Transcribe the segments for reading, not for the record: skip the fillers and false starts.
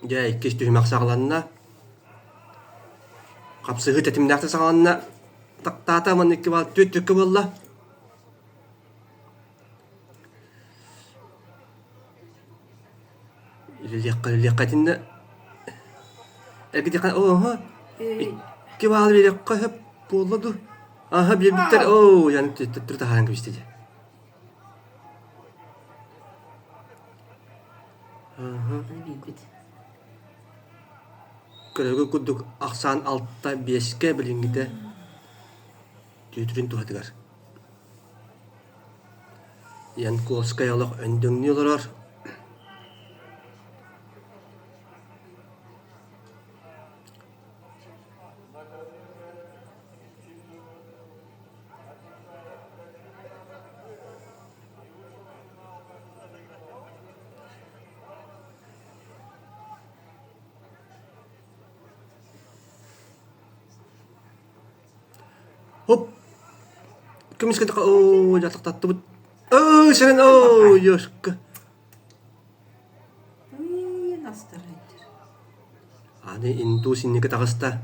Дьэ, иккис түһүмэх саҕаланна. Хапсыһыы тэтимнээхтик саҕаланна. Тахтаата уонна икки баал түөрт түөркэ буолла. Үлэлиэххэ, үлэлиэххэ итиннэ эргитиэххэ оо икки баалы биэриэххэ сөп буолла дуу? Аһа биэрбиттэр оо ян төттөрү таһааран кэбистэ дии. Аһа. Биирбит. Көрөргө курдук ахсаан алта биэскэ билиҥҥитэ түүтүрүн туһатыгар. Янковскай олох өндөҥнүү олорор. Хоп! Көмүскэ оо, дьатахтаттыбыт. Оо, сэрэн, оо, ёшка. Аны индус инники таҕыста.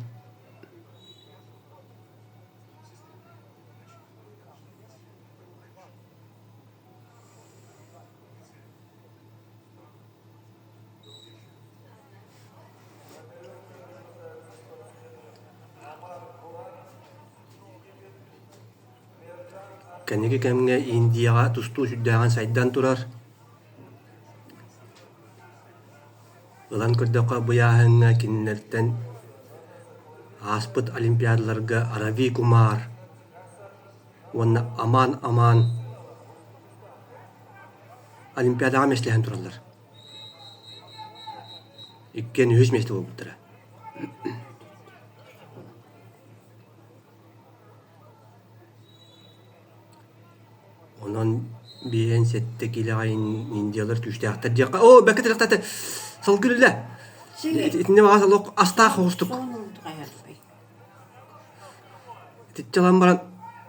Кэнники кэмҥэ Индияҕа тустуу сүрдээҕин сайдан турар. Ылан көрдөххө, бу ыйааһыҥҥа кинилэртэн ааспыт олимпиадаларга Рави Кумар уонна Аман-Аман Олимпиадаҕа миэстэлэһэн тураллар. Иккиэн үһүс миэстэ буолбуттара. Онон биэһэн сэттэ киилэҕэ индиялар күүстээхтэр диэххэ оо бэккэ тирэхтээтэ салгыы үллэ итиннэ баҕас олох астаах оҕустук итиччэ ылан баран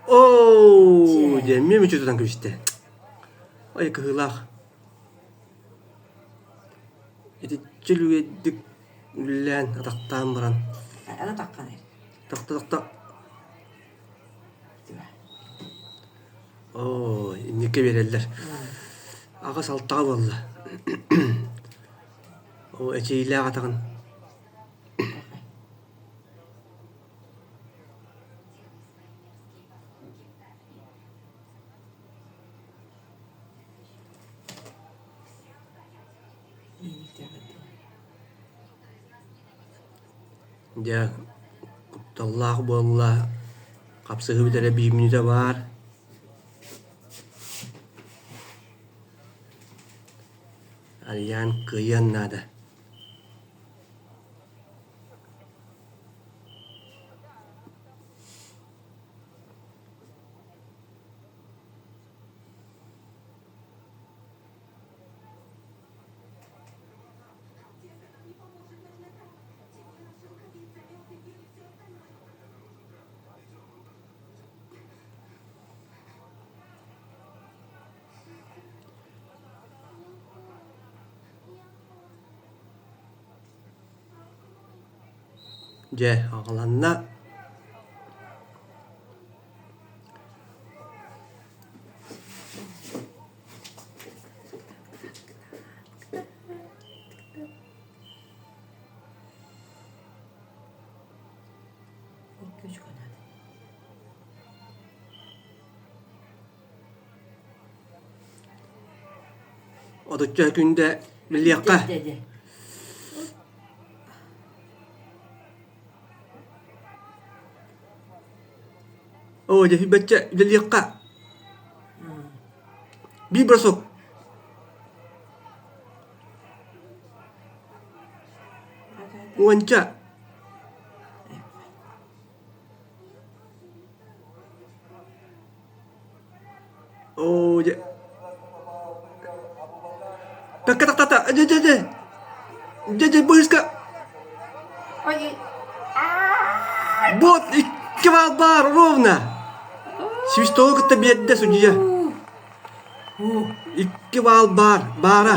оо диэн эмиэ мүччү тутан кэбистэ ой кыһыылаах итиччэ үлүгэйдик үллээн атахтаан баран тахта тахта Оо, инникки биэрэллэр. Аҕыс алтаҕа буолла. Оо, эчиилээх атаҕын. Дьэ, кутталлаах буолла, хапсыһыы эрэ биир мүнүүтэ баар. Арыйаан кыайыан наада. Дьэ, аҕаланна. Отучча күндэ билиэххэ. Оо, дьэ, бачча үлэлиэххэ. Биир бросок. Уонча. Оо, дьэ. Такка тахтата. Дьэ, дьэ, дьэ. Дьэ, дьэ, быыска. Вот, икки баал баар, ровно. Свистогу кытта биэрдэ судьуйа. Икки баал баар, баара.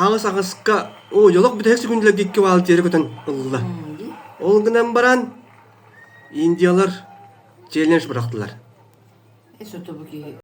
Аҕыс аҕыска оо дьолох бүтэһик секундаларга икки баал тиэрэ көтөн ылла. Ол гынан баран индиялар челлендж бырахтылар. Э, сото бу киһи.